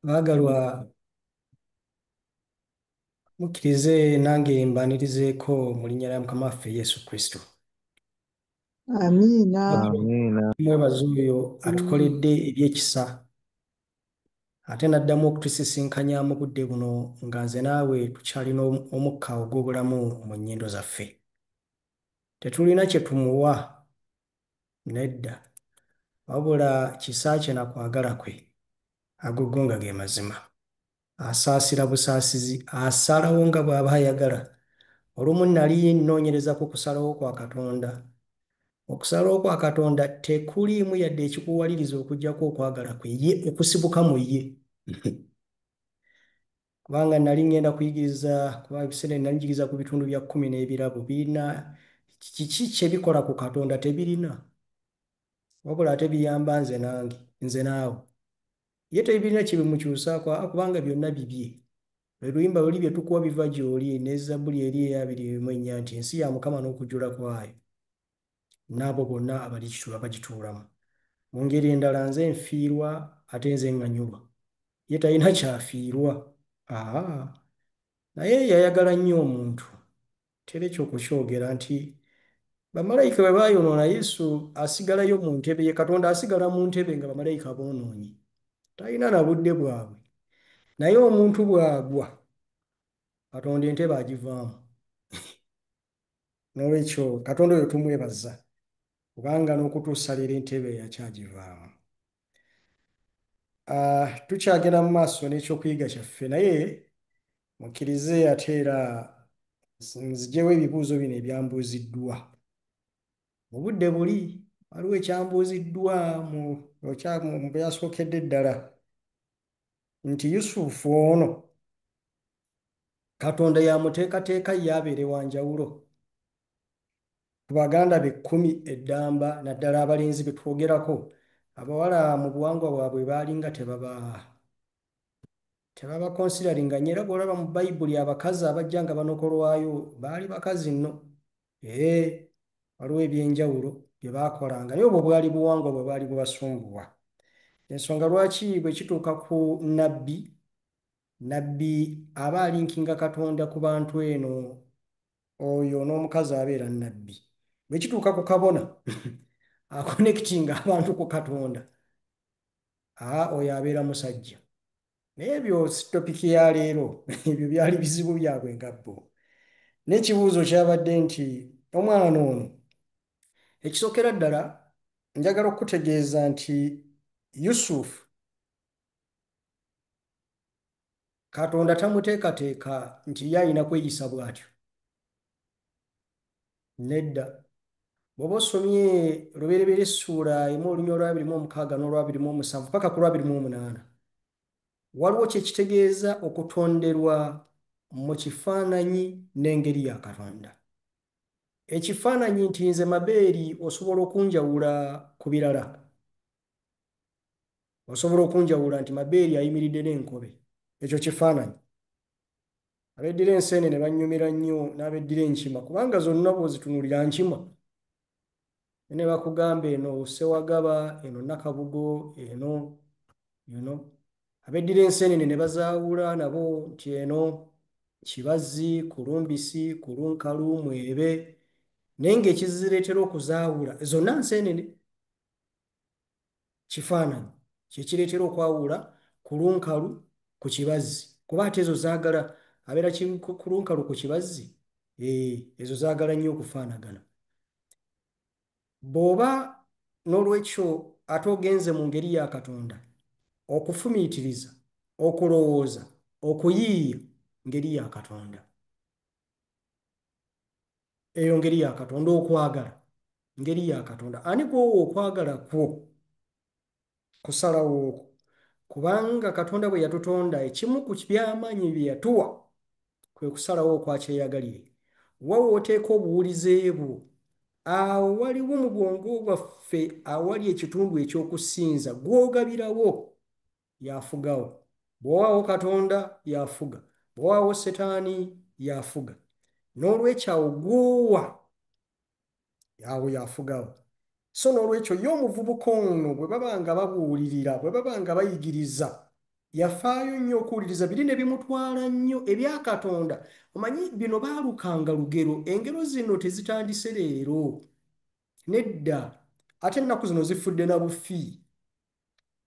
Baagalwa, mukkirize nange mbaanirizeeko mu linnya lya Mukama waffe Yesu Kristo. Amiina. Amiina. Mwebaza oyo atukoledde ebyekisa ate n'addamu okutusisinkanya mu budde buno nga nze naawe tukyalina omukka ogw'obulamu mu nnyindo zaffe. Tetulina kye tumuwa, nedda, wabula kisa kye na kwagala kwe, ago go nga ge mazima. Asaasira busaasizi, asalawo nga bw'aba ayagala. Olumu nnali nnoonyereza ku kusalawo kwa Katonda. Okusalawo kwa Katonda tekuliimu yadde ekikuwaliriza okuggyako okwagala kwe ye, okusibuka mu ye. Kubanga nali ŋŋenda kuyigiriza, kuba ebiseera nali njigiriza ku bitundu bya kkumi n'ebirabo, birina kiki kye bikola ku Katonda? Tebirina. Wabula ate biyamba nze nange, nze naawe. Ye tebirina kye bimukyusaako, kubanga byonna bibye. Lwe luyimba luli bye tukuwa biva gy'oli, ne Zabbuli eri eya 24 nti ensi ya Mukama n'okujjula kwayo, n'abo bonna abagituulamu. Mu ngeri endala nze nfiirwa ate nze ŋŋanyulwa. Ye talina ky'afiirwa. Aa, naye yayagala nnyo omuntu. Tera ekyo okukyogera nti bamalayika bwe baayonoona, Yesu asigalayo mu ntebe ye, Katonda asigala mu ntebe nga bamalayika boonoonye. Talina na budde bwabwe. Naye omuntu bw'agwa, Katonda entebe agivaamu. N'olwekyo Katonda oyo tumwebaza kubanga n'okutuusa leero entebe yakyagivaamu. Tukyagenda mu maaso n'ekyokuyiga kyaffe, naye mukkirize ate era nziggyewo ebibuuzo bino ebyambuuziddwa. Mu budde buli waliwo ekyambuuziddwa mu byasookedde ddala nti Yusufu ono Katonda yamuteekateeka ye abeere wa njawulo ku baganda be 10 eddamba, naddala abalenzi be twogerako. Abawala mu buwangwa bwabwe baalinga tebabakonsideringa nnyo, era bw'olaba mu Bayibuli abakazi abajja nga banokolwayo baali bakazi nno. Ee, waliwo ebyenjawulo bye baakolanga, naye obwo bwali buwangwa bwe baali bubasumbuwa. Ensonga lwaki bwe kituuka ku nnabbi, nnabbi aba alinkinga Katonda ku bantu eno, oyo n'omukazi abeera nnabbi. Bwe kituuka ku kabona akonekitinga abantu ku Katonda, oyo abeera musajja. Naye ebyo si topiki ya leero, ebyo byali bizibu byabwe nga bo. N'ekibuuzo kyabadde nti omwana ono, ekisookera ddala njagala okukutegeeza nti Yusufu Katonda tamuteekateeka nti ye alina kweyisa bw'atyo. Nedda. Bw'oba osomye Lubereberye essuula 1 olunyiriri olwa 26 n'olwa 27 paka ku lwa 28, waliwo kye kitegeeza okutonderwa mu kifaananyi n'engeri ya Katonda. Ekifaananyi nti nze Mabeeri osobola okunjawula ku birala. Osobola okunjawula nti Mabeeri ayimiridde n'enkobe. Ekyo kifaananyi. Abeddira enseenene bannyumira nnyo n'abeddira enkima, kubanga zonna bw'ozitunuulira nkima. Ne bakugamba eno Ssewagaba, eno Nakabugo, eno you. Abeddira enseenene ne bazaawula nabo nti eno Kibazzi, Kulumbisi, Kulunkalu, Mwebe, naye ng'ekizireetera okuzaawula zonna nseenene. Kifaananyi kye kireetera okwawula Kulunkalu ku Kibazzi, kuba ate ezo zaagala abeera Kulunkalu ku Kibazzi, ezo zaagala nnyo okufaanagana. Bw'oba n'olwekyo ate ogenze mu ngeri ya Katonda, okufumiitiriza, okulowooza, okuyiiya ngeri ya Katonda. Eyo ngeri ya Katonda. Okwagala ngeri ya Katonda. Ani gw'owa okwagala kwo kusalawo okwo? Kubanga Katonda bwe yatutonda, ekimu ku by'amaanyi bye yatuwa kwe kusalawo okwa kyeyagalire. Wa w'oteeka obuwulize bwo, awo waliwo mu bwongo bwaffe awali ekitundu eky'okusinza, gw'ogabirawo y'afugawo. Bw'owaawo Katonda y'afuga, bw'owaawo Setaani y'afuga. N'olwekyo awo gw'owa awo y'afugawo. So n'olwekyo ye omuvubuka ono bwe baba nga babuulirira, bwe baba nga bayigiriza, Yafaayo nnyo okuwuliriza biri ne bimutwala nnyo ebya Katonda. Omanyi bino baalukanga lugero, engero zino tezitandise leero. Nedda, ate ennaku zino zifudde na bufi.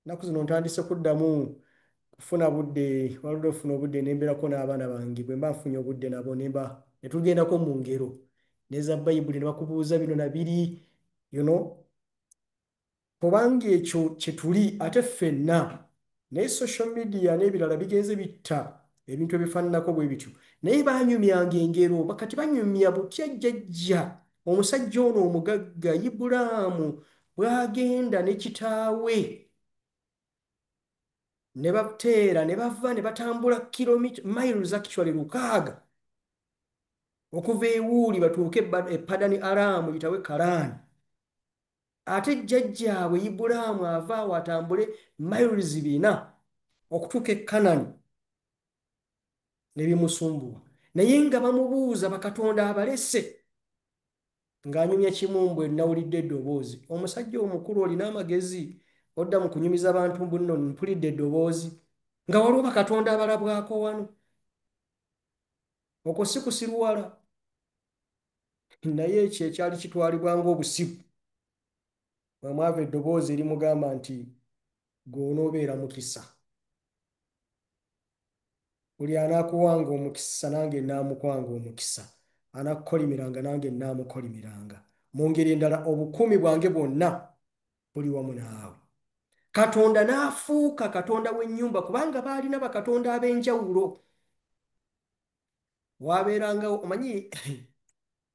Ennaku zino ntandise kuddamu kufuna budde, waliwo ofuna obudde ne mbeerako n'abaana bange, bwe mba nfunye obudde nabo ne mba ne tugendako mu ngero n'eza Bayibuli ne bakubuuza bino na biri, you know, kubanga ekyo kye tuli ate ffenna. Naye social media n'ebirala bigenze bitta ebintu ebifaananako bwe bityo. Naye baanyumyanga engero, kati banyumya butya jjajja omusajja ono omugagga Ibulaamu bw'agenda ne kitaawe ne bateera ne bava ne batambula kilomita miles actually 6 okuva e Uuri batuuke e Padani Aramu yitawe Karaani. Ate jjajjaabwe Ibulaamu ava awo atambule miles 4 okutuuka e Kanani ne bimusumbuwa. Naye nga bamubuuza bakatonda abalese ng'anyumya kimu mbwe nawulidde eddoboozi. Omusajja omukulu olina amagezi odda mu kunyumiza bantu mbu nno mpulidde eddoboozi nga waliwo bakatonda abalabwako wano. Okwo si kusiruwala. Naye ekyo ekyali kitwalibwa ng'obusiru. Bwe mwava eddoboozi erimugamba nti gw'onoobeera mukisa. Buli anaakuwanga omukisa nange nnaamukwanga omukisa. Anaakukolimiranga nange nnaamukolimiranga. Mu ngeri endala obukuumi bwange bwonna buli wamu naawe. Katonda n'afuuka Katonda w'ennyumba kubanga baalina bakatonda ab'enjawulo. Waabeerangawo omanyi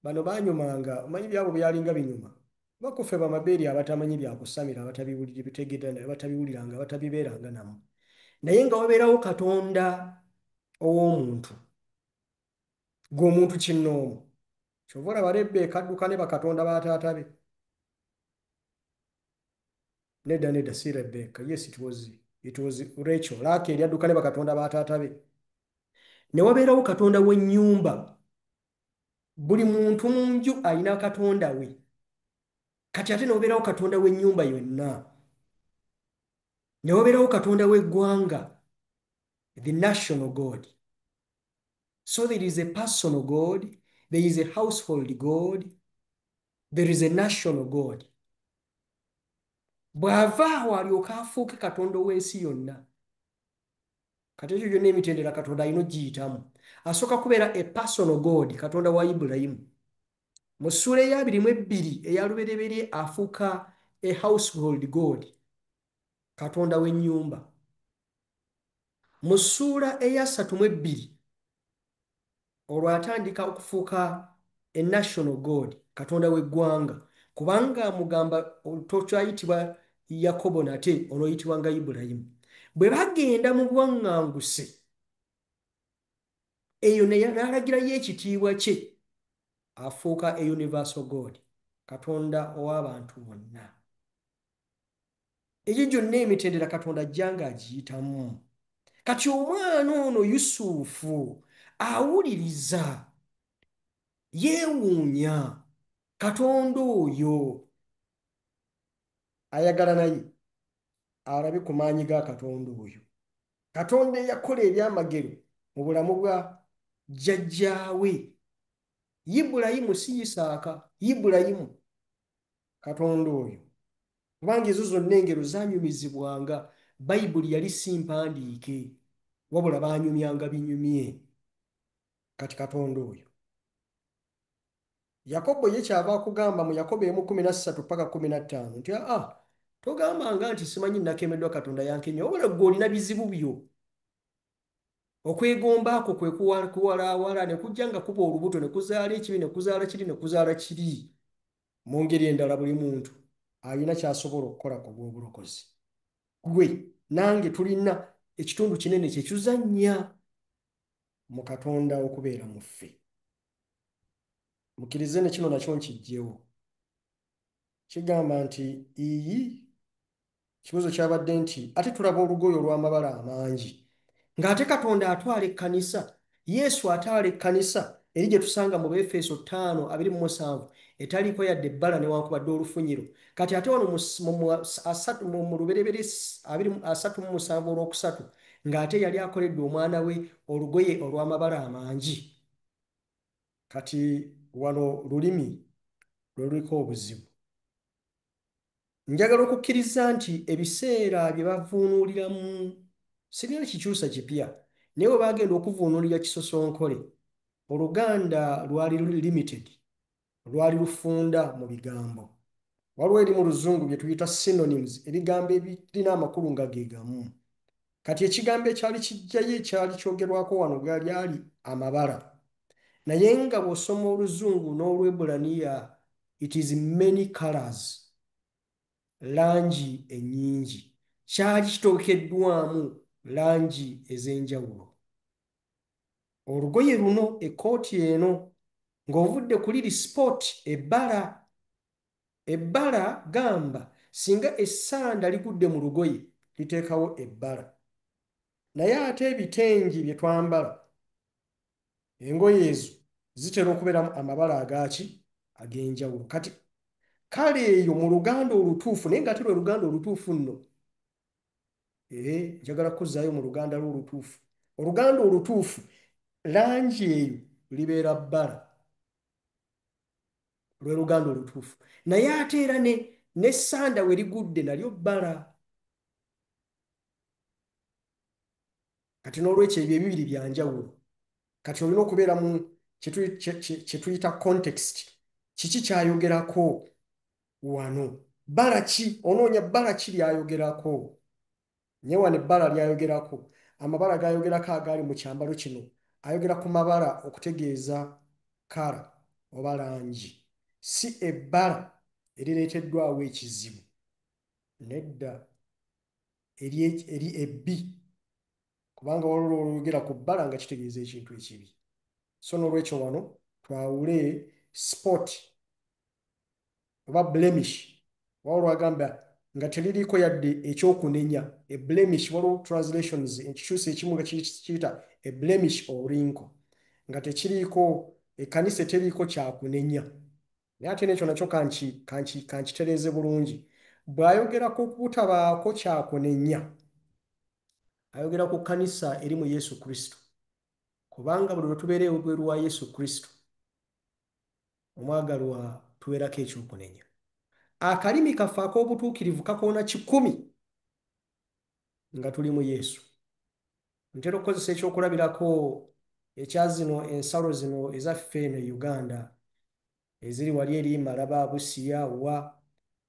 bano baanyumanga omanyi byabo byalinga binyuma. Bakuffe bamabeeri abatamanyi bya kusamira abatabiwuliranga abatabibeeranga namu. Naye nga wabeerawo Katonda ow'omuntu gw'omuntu kinnoomu. Ky'ova olaba Rebbeeka adduka ne bakatonda ba taata be. Nedda nedda si Rebbeeka. Yes, it was Rachel. Laakeeri adduka ne bakatonda ba taata be. Ne wabeerawo Katonda w'ennyumba. Buli muntu mu nju alina katonda we. Kati ate ne wabeerawo Katonda w'ennyumba yonna. Ne wabeerawo Katonda w'eggwanga, the national God. So there is a personal God, there is a household God, there is a national God. Bw'ava awo alyoke afuuke Katonda ow'ensi yonna. Kati ekyo gyonna emitendera Katonda alina ogiyitamu. Asooka kubeera a personal God, Katonda wa Ibulayimu. Mu ssuula eya 22 eya Lubereberye afuuka a household God, Katonda w'ennyumba. Mu ssuula eya 32 olwo atandika okufuuka a national God, Katonda w'eggwanga. Kubanga amugamba tokyayitibwa Yakobo nate onooyitibwa nga Ibulayimu. Bwe bagenda mu buwaŋŋanguse eyo n'alagirayo ekitiibwa kye afuuka a universal God, Katonda ow'abantu bonna. Egyo gyonna emitendera Katonda ajja ng'agiyitamu. Kati omwana ono Yusufu awuliriza, yeewuunya Katonda oyo ayagala naye alabe ku maanyi ga Katonda oyo. Katonda eyakola ebyamagero mu bulamu bwa jjajjaawe Ibulayimu si Isaaka, Ibulayimu Katonda oyo. Kubanga ezo zonna engero zaanyumizibwanga, Bayibuli yali si mpandiike, wabula baanyumyanga binyumye. Kati Katonda oyo. Yakobo ye kyava akugamba mu Yakobo 1:13 paka 15 nti aa togambanga nti simanyi nakemeddwa Katonda yankenya, wabula ggwe olina bizibu byo. Okwegomba kwo kwe kuwalaawala ne kujja nga kuba olubuto ne kuzaala ekibi ne kuzaala kiri ne kuzaala kiri. Mu ngeri endala buli muntu alina ky'asobola okukola ku bw'obulokozi. Ggwe nange tulina ekitundu kinene kye kizannya mu Katonda okubeera mu ffe. Mukkirize ne kino nakyo nkiggyewo. Kigamba nti iyi kibuuzo kyabadde nti ate tulaba olugoye olw'amabala amangi ng'ate Katonda atwala ekkanisa, Yesu atwala ekkanisa eri gye tusanga mu Befeso 5:27 etaliiko yadde ebbala newankubadde olufunyiro. Kati ate wano mu Lubereberye 37 olwokusatu ng'ate yali akoledde omwana we olugoye olw'amabala amangi. Kati wano lulimi lwe luliko obuzibu. Njagala okukkiriza nti ebiseera bye bavuunuuliramu sirina kikyusa kipya, naye bwe baagenda okuvuunuulira kisosonkole, Oluganda lwali limited, lwali lufunda mu bigambo. Waliwo eri mu Luzungu bye tuyita synonyms, ebigambo ebirina amakulu nga ge gamu. Kati ekigambo ekyali kijjayo ekyali kyogerwako wano lyali amabala. Naye nga bw'osoma Oluzungu n'Olwebulaniya, it is many colors, langi ennyingi. Kyali kitokeddwamu langi ez'enjawulo. Olugoye luno, ekkooti eno, ng'ovudde ku liri spot, ebbala. Ebbala gamba singa essanda ligudde mu lugoye liteekawo ebbala. Naye ate ebitengi bye twambala, engoye ezo zitera okubeeramu amabala agaaki ag'enjawulo. Kati kale eyo mu Luganda olutuufu, naye ng'ate lwe Luganda olutuufu nno, njagala kuzzaayo mu Luganda lwo olutuufu. Oluganda olutuufu langi eyo libeera bbala, lwe Luganda olutuufu. Naye ate era n'essanda we ligudde nalyo bbala. Kati n'olwekyo ebyo ebibiri bya njawulo. Kati olina okubeera mu kye tuyita context. Kiki ky'ayogerako wano? Bbala ki? Onoonya bbala ki ly'ayogerako? Naye wano ebbala ly'ayogerako, amabala g'ayogerako agaali mu kyambalo kino, ayogera ku mabala okutegeeza kala oba langi, si ebbala erireeteddwawo ekizibu. Nedda, eri ebbi, kubanga waliwo lw'oyogera ku bbala nga kitegeeza ekintu ekibi. So n'olwekyo wano twawule spot oba blemish. Waliwo lw'agamba nga teririiko yadde ekyokunenya, a blemish. Waliwo translations ekikyusa ekimu nga kiyita a blemish or wrinkle, nga tekiriiko, ekkanisa eteriiko kyakunenya. Naye ate n'ekyo nakyo kankitereeze bulungi. Bw'ayogera ku butabaako kyakunenya, ayogera ku kkanisa eri mu Yesu Kristo. Kubanga buli lwe tubeera ebweru wa Yesu Kristo, omwagalwa, tubeerako ekyokunenya. Akalimi kaffe ak'obutuukirivu kakoona 100 nga tuli mu Yesu. Ntera okukozesa ekyokulabirako ekya zino ensalo zino ezaffe eno e Uganda eziri wali eri Malaba, Busia, wa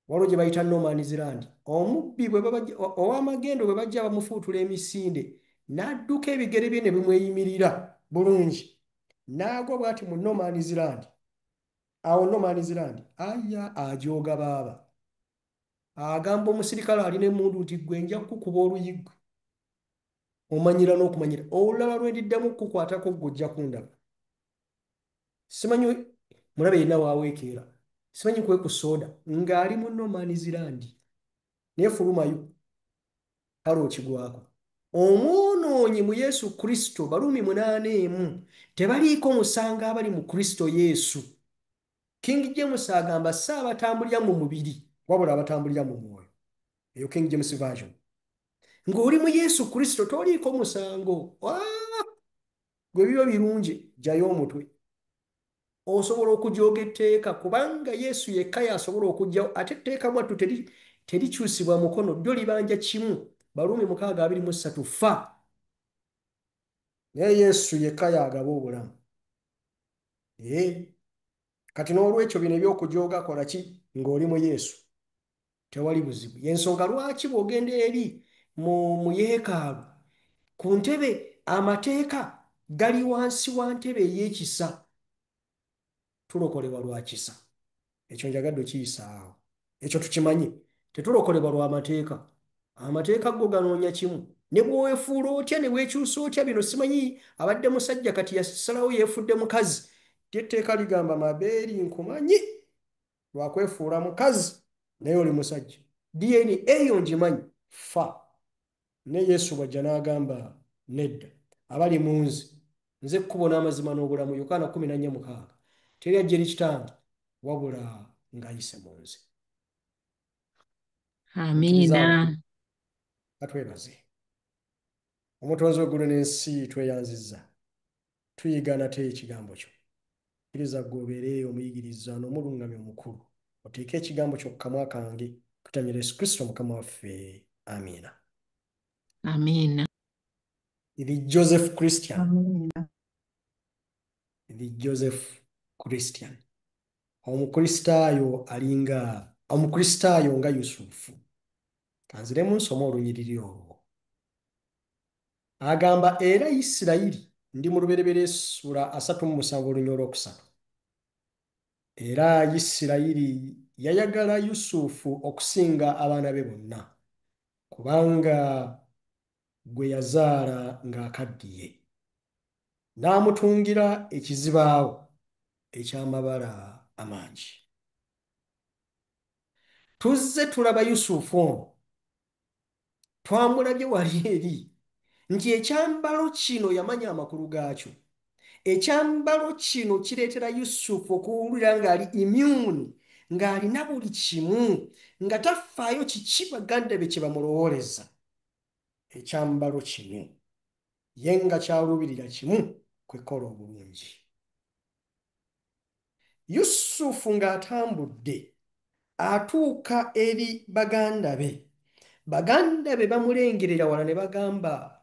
waliwo gye bayita no man's land. Omubbi bwe ow'amagendo bwe bajja bamufuutula emisinde n'adduka ebigere bye ne bimweyimirira bulungi n'agwa bw'ati mu no man's land. Awo no man's land aya ajooga baaba. Agamba omusirikale alina emmundu nti ggwe nja kukukuba oluyi ggwe. Omanyira n'okumanyira. Olulala lwe ndiddamu okukukwatako ggwe ojja kundaba. Simanyi mulabe yenna waaweekeera. Simanyi kwe ku soda ng'ali mu no man's land. Naye fulumayo kale okigwako. Omwonoonyi mu Yesu Kristo, Baruumi 8:1, tebaliiko musango abali mu Kristo Yesu. King James agamba si abatambulira mu mubiri wabula abatambulira mu mwoyo. Eyo King James Version. Ng'oli mu Yesu Kristo toliiko musango. Gwe biba birungi ggyayo omutwe. Osobola okujooga etteeka kubanga Yesu yekka y'asobola okuggyawo, ate etteeka mwattu terikyusibwa mukono, ddyo libanja kimu. Baruumi 6:23 fa. Naye Yesu yekka y'agaba obulamu. Kati n'olwekyo bino eby'okujooga kola ki ng'oli mu Yesu? Tewali buzibu. Y'ensonga lwaki bw'ogenda eri mu yeekaalu ku ntebe amateeka gali wansi wa ntebe ey'ekisa. Tulokolebwa lwa kisa. Ekyo njagadde okiyisaawo. Ekyo tukimanyi. Tetulokolebwa lwa mateeka. Amateeka go ganoonya kimu. Ne bw'oweefuula otya ne weekyusa otya bino simanyi abadde musajja kati yasalawo yeefudde mukazi. Etteeka ligamba mabeeri nkumanyi lwakwefuula mukazi naye oli musajja. DNA eyo ngimanyi fa. Ne Yesu bw'ajja n'agamba nedda abali mu nze nze kkubo n'amazima n'obulamu Yokaana 14:6. Teri ajja eri Kitange wabula ng'ayise mu nze. Amiina. Katwebaze. Omutonzi w'eggulu n'ensi, tweyanzizza. Tuyiga nate ekigambo kyo. Kkiriza ggwe obeere omuyigiriza n'omulungamya omukulu. Oteeke ekigambo kyo ku kamwa kange, kutamira Yesu Kristo Mukama waffe. Amiina. Amiina. The Joseph Christian. Amiina. The Joseph Christian. Omukristaayo alinga Omukristaayo nga Yusufu. Kanziremu nsome olunyiriri olwo. Agamba era Isirayiri, ndi mu Lubereberye essula 37 olunya olwokusatu. Era Isirayiri yayagala Yusufu okusinga abaana be bonna, kubanga gwe yazaala ng'akaddiye. N'amutungira ekizibaawo eky'amabala amangi. Tuzze tulaba Yusufu ono, twamulabye wali eri nti ekyambalo kino yamanya amakulu gaakyo. Ekyambalo kino kireetera Yusufu okuwulira ng'ali immune, ng'alina buli kimu, nga tafaayo kiki baganda be kye bamulowooleza. Ekyambalo kino ye nga kyaluubirira kimu, kwekola obulungi. Yusufu ng'atambudde atuuka eri baganda be. Baganda be bamulengerera wala ne bagamba,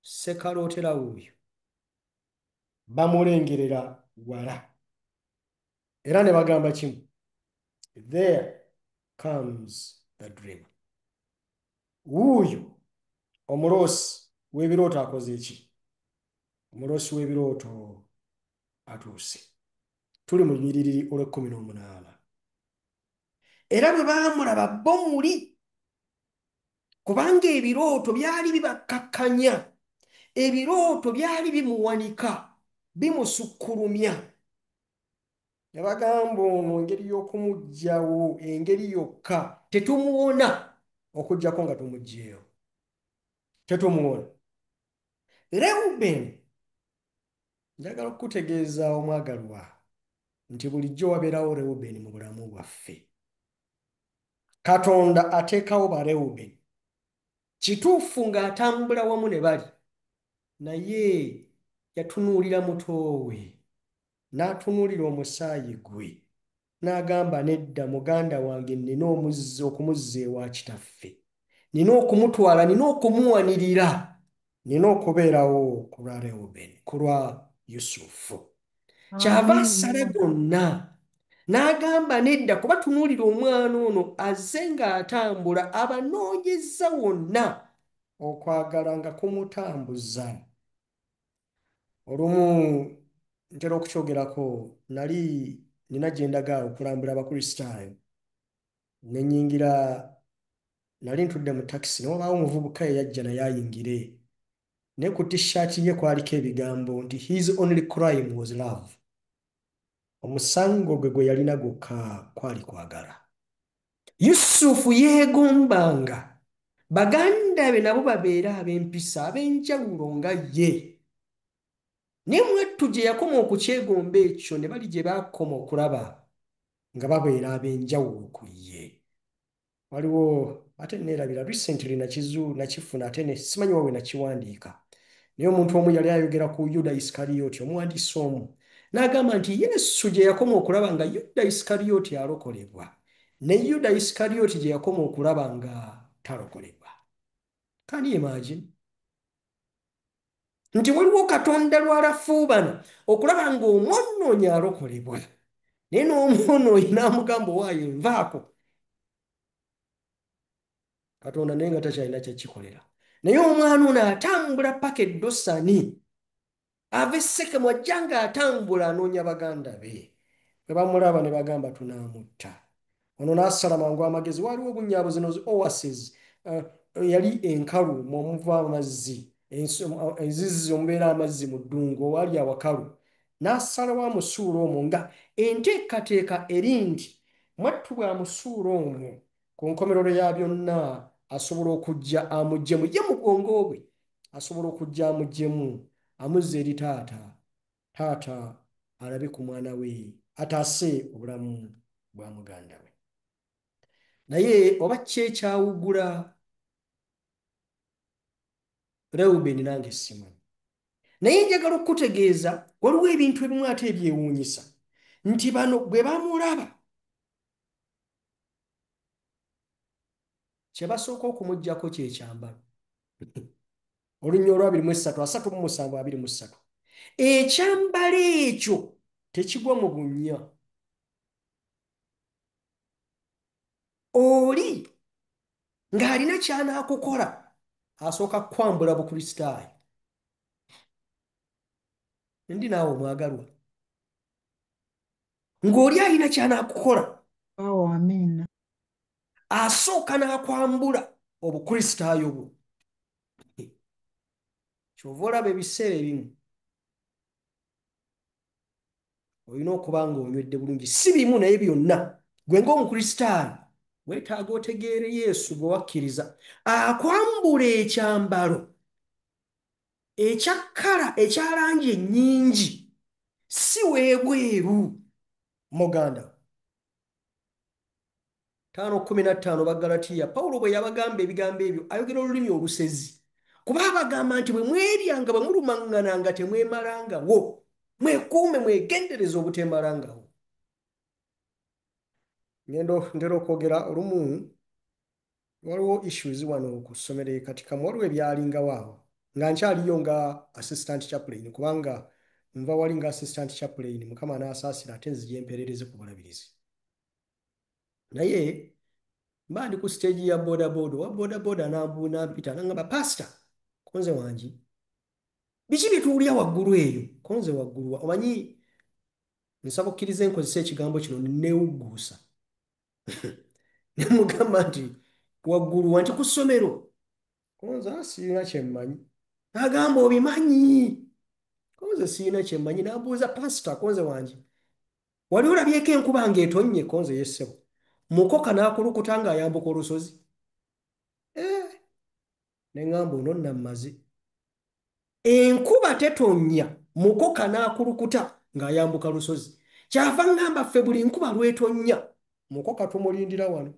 "Sekalootera wuuyo." Bamulengerera wala era ne bagamba kimu, "There comes the dreamer." Wuuyo omuloosi w'ebirooto akoze eki? Omuloosi w'ebirooto atuuse. Tuli mu lunyiriri olw'ekumi n'omunaana. Era bwe baamulaba bo muli, kubanga ebirooto byali bibakkakkanya, ebirooto byali bimuwanika, bimusukkulumya, ne bagamba, "Ono engeri y'okumuggyawo, engeri yokka tetumuwona okuggyako nga tumuggyeewo, tetumuwona." Reuben, njagala okukutegeeza omwagalwa nti bulijjo wabeerawo Reuben mu bulamu bwaffe. Katonda ateekawo ba Reuben. Kituufu ng'atambula wamu ne bali, naye yatunuulira mutoowe, n'atunuulira omusaayi gwe, n'agamba, "Nedda, muganda wange nina omuzzi okumuzza ewa kitaffe, nina okumutwala, nina okumuwanirira, nina okubeerawo ku lwa Reuben, ku lwa Yusufu." Kyava asala gonna n'agamba, "Nedda, kuba tunuulira omwana ono azze ng'atambula abanoonyezza wonna." Okwagala nga kumutambuza. Olumu ntera okukyogerako, nali nina gye ndaga okulambula Abakristaayo, ne nnyingira, nali ntudde mu takisi, ne wabaawo omuvubuka eyajja naye ayingire, naye ku t-shirt ye kwaliko ebigambo nti, "His only crime was love." Omusango gwe gwe yalina gwokka kwali kwagala. Yusufu yeegombanga baganda be nabo babeere ab'empisa, ab'enjawulo nga ye. Naye mwattu gye yakoma okukyegomba ekyo, ne bali gye baakoma okulaba nga babeera ab'enjawulo ku ye. Waliwo ate neerabira, recently nakizu nakifuna, ate ne simanyi wawe nakiwandiika, naye omuntu omu yali ayogera ku Yuda Isikariyoti, omuwandiisi omu n'agamba nti Yesu gye yakoma okulaba nga Yuda Isikariyoti alokolebwa, ne Yuda Isikariyoti gye yakoma okulaba nga talokolebwa. Can you imagine nti waliwo Katonda lw'alafuubana okulaba ng'omwonoonyi alokolebwa, naye n'omwonoonyi n'amugamba, "Owaayo envaako"? Katonda naye nga takyalina kyakikolera. Naye omwana ono atambula paka eddosani, ava e Sekemu, ajja ng'atambula anoonya baganda be. Bwe bamulaba ne bagamba, "Tunaamutta ono." N'asala mangu amagezi. Waliwo obunnyaabo, zino zi oasis, yali enkalu mwomuva amazzi, enzizi omubeera amazzi mu ddungu owali awakalu. N'asalawo amusuula omwo, nga enteekateeka eri nti mwattu bw'amusuula omwo, ku nkomerero ya byonna asobola okujja amuggyemu. Ye mu bwongo bwe asobola okujja amuggyemu, amuzza eri taata, taata alabe ku mwana we, ataase obulamu bwa muganda we. Naye oba ki ekyawugula? Reuben nange simanyi. Naye njagala okukutegeeza waliwo ebintu ebimu ate ebyewuunyisa nti bano bwe bamulaba kye basooka okumuggyako kye kyambalo. Olunya olwa 23 37 23. Ekyambalo ekyo tekigwa mu bunnya. Oli ng'alina ky'anaakukola asooka kwambula Bukristaayo. Ndi naawe omwagalwa. Ng'oli alina ky'anaakukola. Awo, amiina. Asooka n'akwambula Obukristaayo bwo. Ky'ova olaba ebiseera ebimu olina okuba ng'onywedde bulungi, si bimu naye byonna. Gwe ng'Omukristaayo weetaaga otegeere Yesu gwe wakkiriza akwambula ekyambalo ekya kkala ekya langi ennyingi, si weebweru muganda. 5:15 Baggalatiya, Pawulo bwe yabagamba ebigambo ebyo ayogera olulimi olusezi. Kuba abagamba nti bwe mweryanga bwe mulumaŋŋananga temwemalangawo, mwekuume mwegendereze obuteemalangawo. Ngenda okwogera olumu waliwo issues wano ku ssomero e Katikamu, waliwo ebyalingawo awo nga nkyaliyo nga assistant chaplain, kubanga nva wali nga assistant chaplain, Mukama n'asaasira ate nzija empeerereze ku bulabirizi. Naye mba ndi ku stage ya boda boda, owa boda boda n'ampita n'aŋŋamba, pastor konze wangi biki bye tuwulira waggulu eyo? Konze waggulu omanyi nsaba okkirize nkozesa ekigambo kino neewugguusa. Ne mugamba nti waggulu wanti ku ssomero. Konze sirina kye mmanyi. N'agamba obimanyi. Konze sirina kye mmanyi. N'ambuuza pastor konze wangi wali olabyeko enkuba ng'etonnye? Konze ye ssebo. Mukoka n'akulukuta ng'ayambuka olusozi. Ne ŋŋamba ono nno ammaze. Enkuba tetonnya, mukoka n'akulukuta ng'ayambuka lusozi. Kyava ŋŋamba ffe buli nkuba lw'etonnya, mukoka tumulindira wano.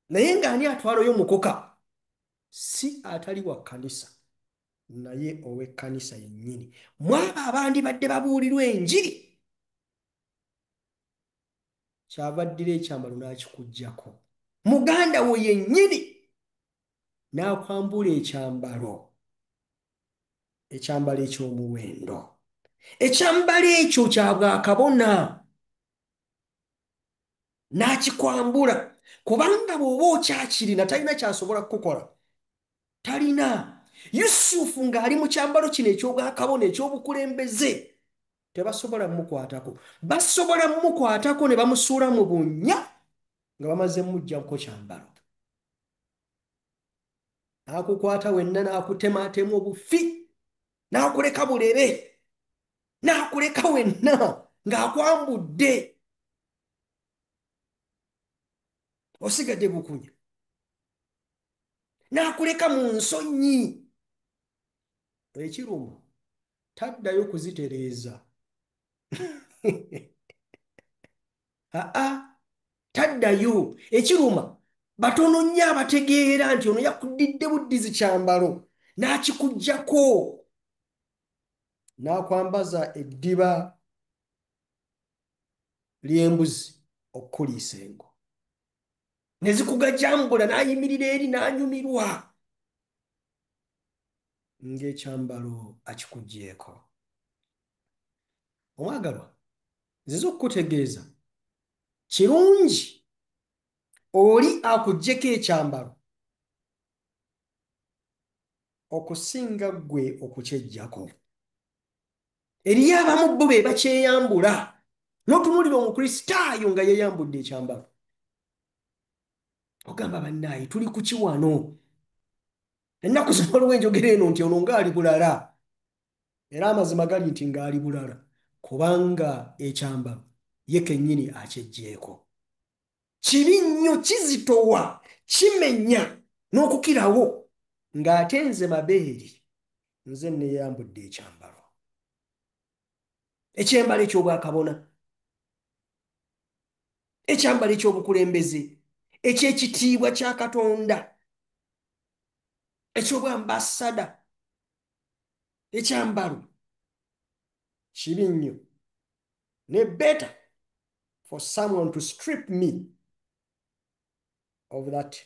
Naye ng'ani atwalayo mukoka? Si atali wa kkanisa, naye ow'ekkanisa yennyini. Mwabo abandibadde babuulirwa enjiri, kyava addira ekyambalo n'akikuggyako. Muganda wo yennyini n'akwambula ekyambalo, ekyambalo eky'omuwendo. Ekyambalo ekyo kya bwakabona n'akikwambula, kubanga bw'oba okyakirina talina ky'asobola kukukola. Talina. Yusufu ng'ali mu kyambalo kino eky'obwakabona eky'obukulembeze tebasobola mmukwatako. Basobola mmukwatako ne bamusuula mu bunnya nga bamaze mmuggyako kyambalo. N'akukwata wenna n'akutemaatema obufi, n'akuleka bulebe, n'akuleka wenna ng'akwambudde. Osigadde bukunya. N'akuleka mu nsonyi. Ekiruma taddayo kuzitereeza. Aa, taddayo. Ekiruma batono nnyo abategeera nti ono yakuddidde buddizi kyambalo n'akikuggyako n'akwambaza eddiba ly'embuzi okukuliisa engo. Ne zikugajambula n'ayimirira eri n'anyumirwa ng'ekyambalo akikuggyeeko. Omwagalwa, nzize okukutegeeza kirungi oli akuggyeko ekyambalo okusinga ggwe okukyeggyako. Eriyo abamu bo be bakyeyambula n'otunuulira Omukristaayo nga yeeyambudde ekyambalo. Ogamba bannaaye tuli ku ki wano? Ennaku zino waliwo enjogera eno nti ono ng'ali bulala. Era amazima gali nti ng'ali bulala kubanga ekyambalo ye kennyini akyeggyeeko. Kibi nnyo, kizitowa, kimenya n'okukirawo ng'ate nze mabeeri nze neeyambudde ekyambalo. Ekyambalo eky'obwakabona, ekyambalo eky'obukulembeze, eky'ekitiibwa kya Katonda. Eky'obwambasada, ekyambalo kibi nnyo. Ne better for someone to strip me of that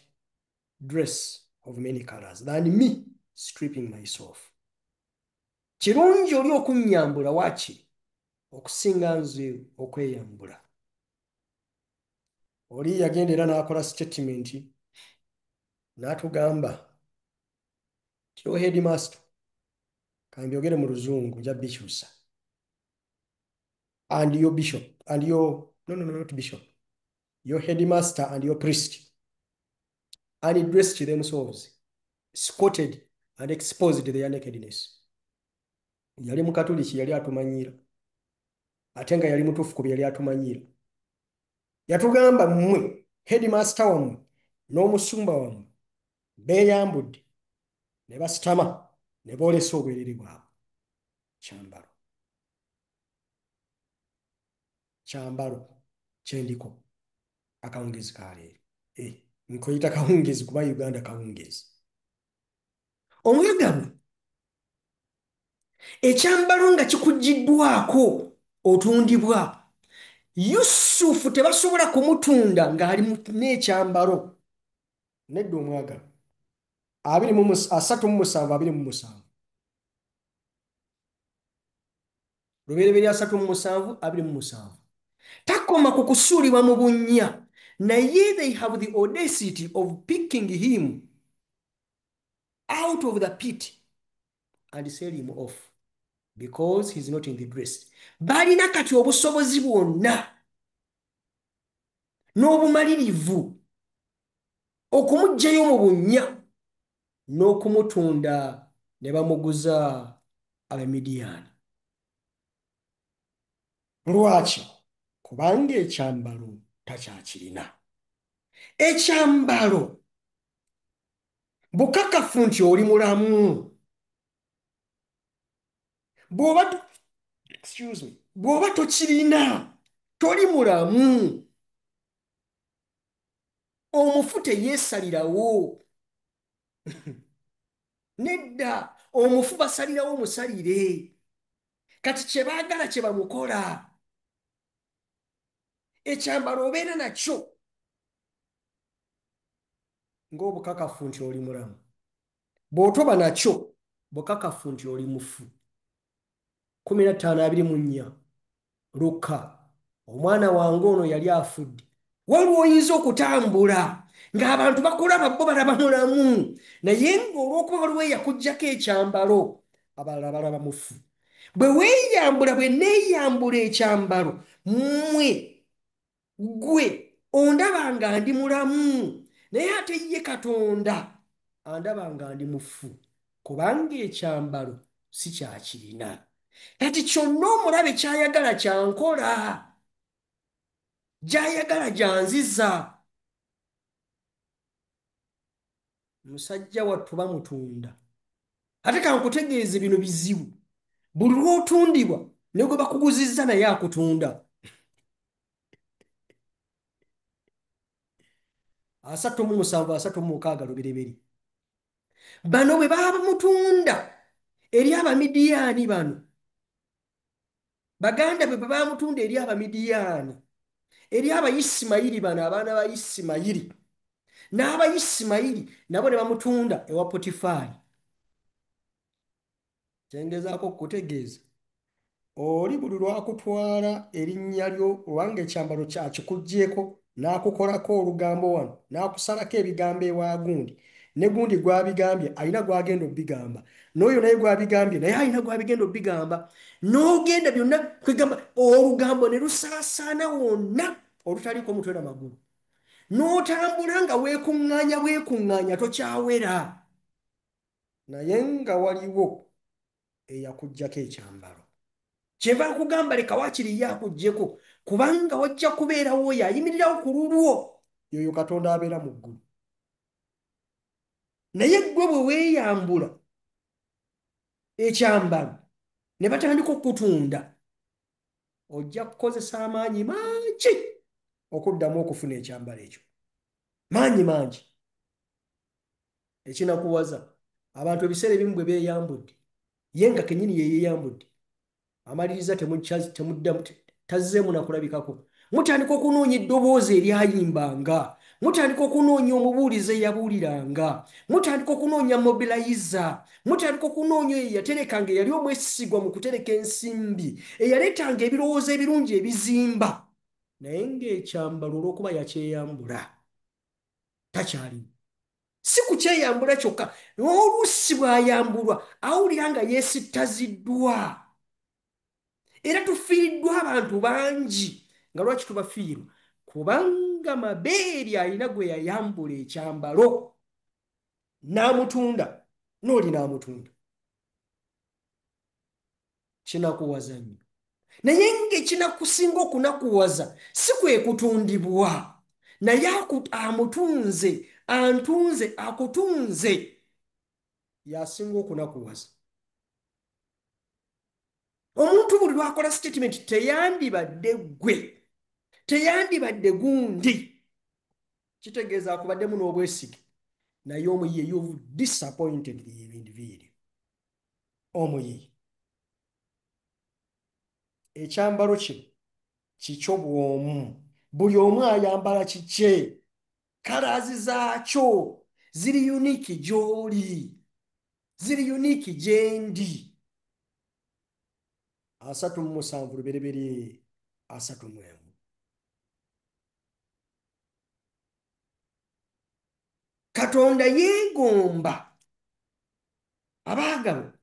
dress of many colors than me stripping myself. Kirungi oli okunnyambula waakiri okusinga nze okweyambula. Oli yagenda era n'akola statement n'atugamba nti o headmaster, kambyogere mu Luzungu nja bikyusa, and your bishop and your no no no not bishop, your headmaster and your priest undressed themselves, squatted and exposed their nakedness. Yali Mukatuliki, yali atumanyiira, ate nga yali mutuufu ku bye yali atumanyiira. Yatugamba mmwe headmaster wammwe n'omusumba wammwe beeyambudde ne basitama ne boolesa obwerere bwabwe. Kyambalo, kyambalo kyendiko akawungezi ka leero. Nkoyita kawungezi kuba Uganda kawungezi. Omwegabu ekyambalo nga kikugiddwako otundibwa. Yusufu tebasobola kumutunda ng'ali n'ekyambalo. Nedda omwagala. 37 27. Lubereberye 37 27. Takoma ku kusuulibwa mu bunnya, naye they have the audacity of picking him out of the pit and sell him off because he's not in the dress. Balina kati obusobozi bwonna n'obumalirivu okumuggyayo mu bunnya n'okumutunda ne bamuguza Abamidiyaani. Lwaki? Kubanga ekyambalo takyakirina. Ekyambalo bukakafu nti oli mulamu. Bw'oba tokirina toli mulamu. Omufu teyeesalirawo. Nedda, omufu basalirawo omusalire. Kati kye baagala kye bamukola. Ekyambalo obeera nakyo ng'obukakafu nti oli mulamu. Bw'otoba nakyo bukakafu nti oli mufu. 15 24 Luka. Omwana wange ono yali afudde. Waliwo oyinza okutambula ng'abantu bakulaba bo balaba mulamu, naye ng'olw'okuba waliwo eyakuggyako ekyambalo abalala balaba mufu. Bwe weeyambula, bwe neeyambula ekyambalo, mmwe ggwe ondaba nga ndi mulamu, naye ate ye Katonda andaba nga ndi mufu, kubanga ekyambalo si kyakirina. Kati kyonna omulabe ky'ayagala kyankola, gy'ayagala gyanziza. Musajja wattu bamutunda. Ate kankutegeeze bino bizibu. Buli lw'otundibwa ne gwe bakuguzizza naye akutunda. 37 36 Lubereberye. Bano bwe baamutunda eri Abamidiyaani bano, baganda be bwe baamutunda eri Abamidiyaani, eri Abayisimayiri bano, abaana ba Isimayiri, n'Abayisimayiri nabo ne bamutunda ewa Potifaali. Kyengezaako okukutegeeza, oli buli lwakutwala erinnya lyo obanga ekyambalo kyakikuggyeeko n'akukolako olugambo wano, n'akusalako ebigambo ewa gundi, ne gundi gw'abigambye alina gw'agenda obbigamba, n'oyo naye gw'abigambye naye alina gw'abigenda obbigamba, n'ogenda byonna kwegamba olugambo ne lusaasaana wonna olutaliiko mutwe na magulu, n'otambula nga weekuŋŋaanya bwekuŋŋaanya tokyawera, naye nga waliwo eyakuggyako ekyambalo. Kyenva nkugamba leka waakiri ye akuggyeko, kubanga wajja kubeerawo oyo ayimirirawo ku lulwo, yoyo Katonda abeera mu ggulu. Naye ggwe bwe weeyambula ekyambalo ne batandika okukutunda, ojja kukozesa amaanyi mangi okuddamu okufuna ekyambalo ekyo. Maanyi mangi. Ekinakuwaza Abantu ebiseera ebimu bwe beeyambudde, ye nga kennyini ye yeeyambudde, amaliriza temuddamu, tazzeemu na kulabikako. Mutandika okunoonya eddoboozi eryayimbanga, mutandika okunoonya omubuulizi eyabuuliranga, mutandika okunoonya mobilizer, mutandika okunoonya oyo eyaterekanga, eyali omwesigwa mu kutereka ensimbi, eyaleetanga ebirowoozo ebirungi ebizimba, naye ng'ekyambalo olw'okuba yakyeyambula takyaliwo. Si kukyeyambula kyokka, n'oluusi bw'ayambulwa awulira nga yeesittaziddwa. Era tufiiriddwa abantu bangi. Nga lwaki tubafiirwa? Kubanga Mabeeri alina gwe yayambula ekyambalo n'amutunda, n'oli n'amutunda. Kinakuwaza nnyo. Naye ng'ekinakusinga okunakuwaza si kwe kutundibwa, naye amutunze, antunze, akutunze, y'asinga okunakuwaza. Omuntu buli lw'akola statement teyandibadde ggwe, teyandibadde gundi, kitegeeza akubaddemu n'obwesige, naye omuyiye, you've disappointed the individual. Omuyiye. Ekyambalo kino kikyo bw'omu, buli omu ayambala kikye, kalaazi zaakyo ziri unique gy'oli, ziri unique gye ndi. 37 Lubereberye 31. Katonda yeegomba abaagalwa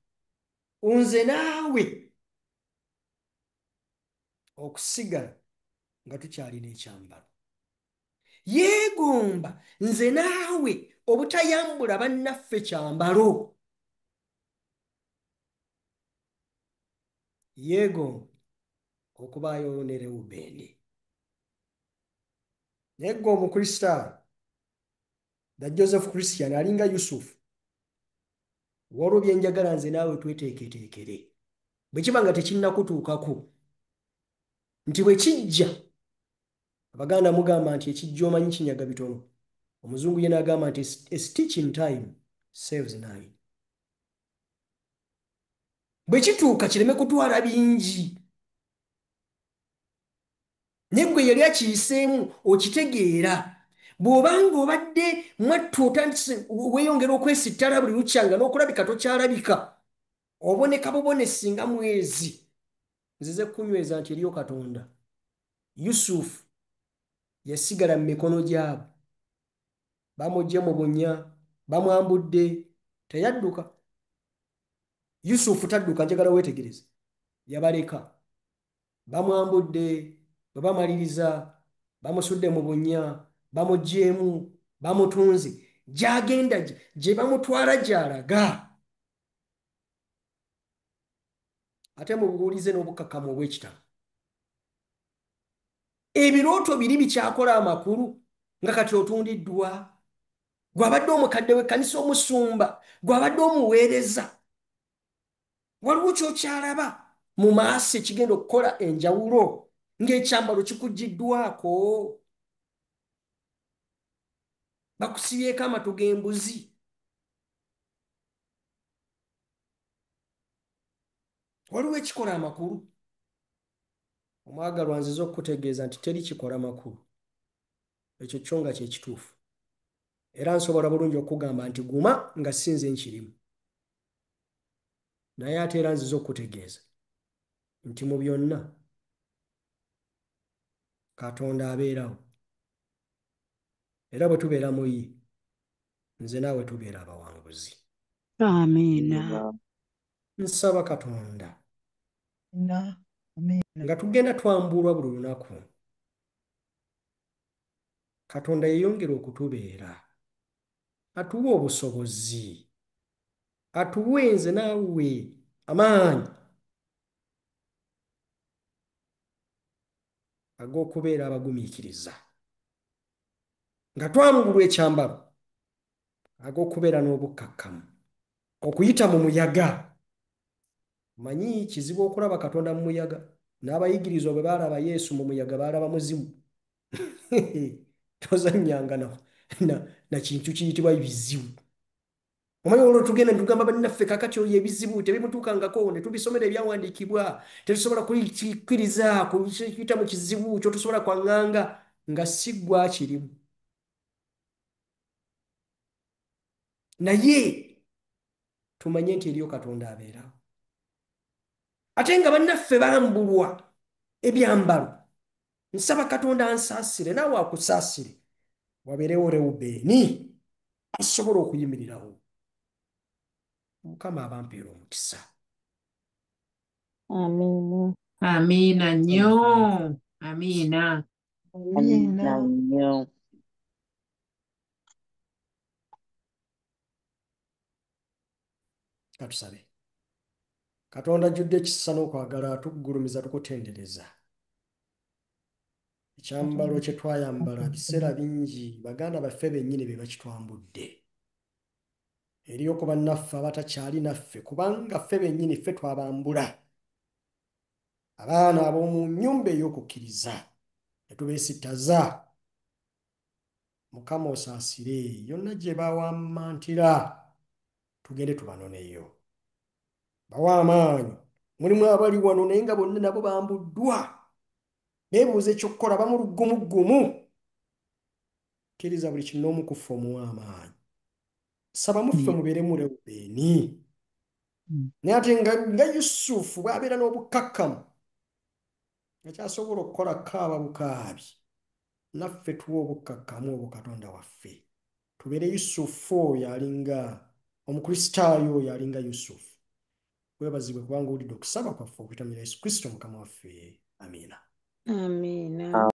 nze naawe okusigala nga tukyalina ekyambalo. Yeegomba nze naawe obutayambula bannaffe kyambalo. Yeegomba okubaayo ne Rewubeeni. Naye ggwe Omukristaayo, the Joseph Christian alinga Yusufu, waliwo bye njagala nze naawe tweteeketeekere. Bwe kiba nga tekinnakutuukako, nti bwe kijja, Abaganda mugamba nti ekijja omanyi kinyaga bitono. Omuzungu ye n'agamba nti a stitch in time saves nine. Bwe kituuka kireme kutwala bingi. Naye gwe yali akiyiseemu okitegeera. Bw'obanga obadde mwattu otandise weeyongera okwesittala buli lukyanga n'okulabika tokyalabika, oboneka bubone singa mwezi. Nzize kunyweza nti eriyo Katonda. Yusufu yasigala mu mikono gyabo, bamuggye mu bunnya, bamwambudde, teyadduka. Yusufu tadduka, njagala weetegereze. Yabaleka, bamwambudde, bwe bamaliriza bamusudde mu bunnya, bamuggyeemu, bamutunze, gy'agenda gye bamutwala gy'alaga. Ate mubuulize n'obukkakkamu obw'ekitalo. Ebirooto biri bikyakola amakulu nga kati otundiddwa. Gw'abadde omukadde w'ekkanisa omusumba, gw'abadde omuweereza. Waliwo ky'okyalaba mu maaso ekigenda okukola enjawulo ng'ekyambalo kikuggyiddwako. Bakusibyeko amatu g'embuzi. Waliwo ekikola amakulu. Omwagalwa nzize okukutegeeza nti teri kikola makulu. Ekyo kyo nga kye kituufu. Era nsobola bulungi okukugamba nti guma nga si nze nkirimu. Naye ate era nzize okukutegeeza nti mu byonna Katonda abeerawo. Era bwe tubeera mu ye, nze naawe tubeera abawanguzi. Amiina. Nsaba Katonda nga tugenda twambulwa buli lunaku, Katonda yeeyongere okutubeera, atuwe obusobozi, atuwe nze naawe amaanyi ag'okubeera abagumiikiriza nga twambulwa ekyambalo, ag'okubeera n'obukkakkamu okuyita mu muyaga. Manyi kizibu okulaba Katonda mu muyaga. N'abayigirizwa bwe baalaba Yesu mu muyaga baalaba muzimu. Tozannyanga na kintu kiyitibwa bizibu. Omanyi olwo tugenda ne tugamba bannaffe kaakati oyo ebizibu tebimutuukangako, ne tubisomera ebyawandiikibwa, tetusobola kukkiriza kuyita mu kizibu kyotusobola kwaŋŋanga nga si ggwe akirimu. Naye tumanye nti eriyo Katonda abeerawo. Ate nga bannaffe bambulwa ebyambalo, nsaba Katonda ansaasire naawe akusaasire, wabeerewo Rewubeeni asobola okuyimirirawo. Mukama abampeera omukisa. Amiina. Amiina nnyo. Amiina. Amiina nnyo. Katusabe. Katonda ajjudde ekisa n'okwagala, tukugulumiza, tukutendereza. Ekyambalo kye twayambala biseera bingi baganda baffe bennyini be bakitwambudde. Eriyo ku bannaffe abatakyali naffe kubanga ffe bennyini ffe twabambula. Abaana ab'omu nnyumba ey'okukkiriza ne tubeesittaza. Mukama osaasire yonna gye bawammantira tugende tubanoneyo. Bawa amaanyi. Mulimu abali wano naye nga bonna nabo bambuddwa. Beebuuza ekyokukola bamu luggumuggumu. Kkiriza buli kinnoomu ku ffe omuwa amaanyi. Saba muffe mubeeremu Rewubeeni. Naye ate nga Yusufu bw'abeera n'obukkakkamu nga ky'asobola okukola kaaba bukaabi, naffe tuwe obukkakkamu obwo Katonda waffe. Tubeere Yusufu oyo alinga Omukristaayo oyo alinga Yusufu. Weebazibwe kubanga owulidde okusaba kwaffe okuyita mu Yesu Kristo Mukama waffe. Amiina. Amiina.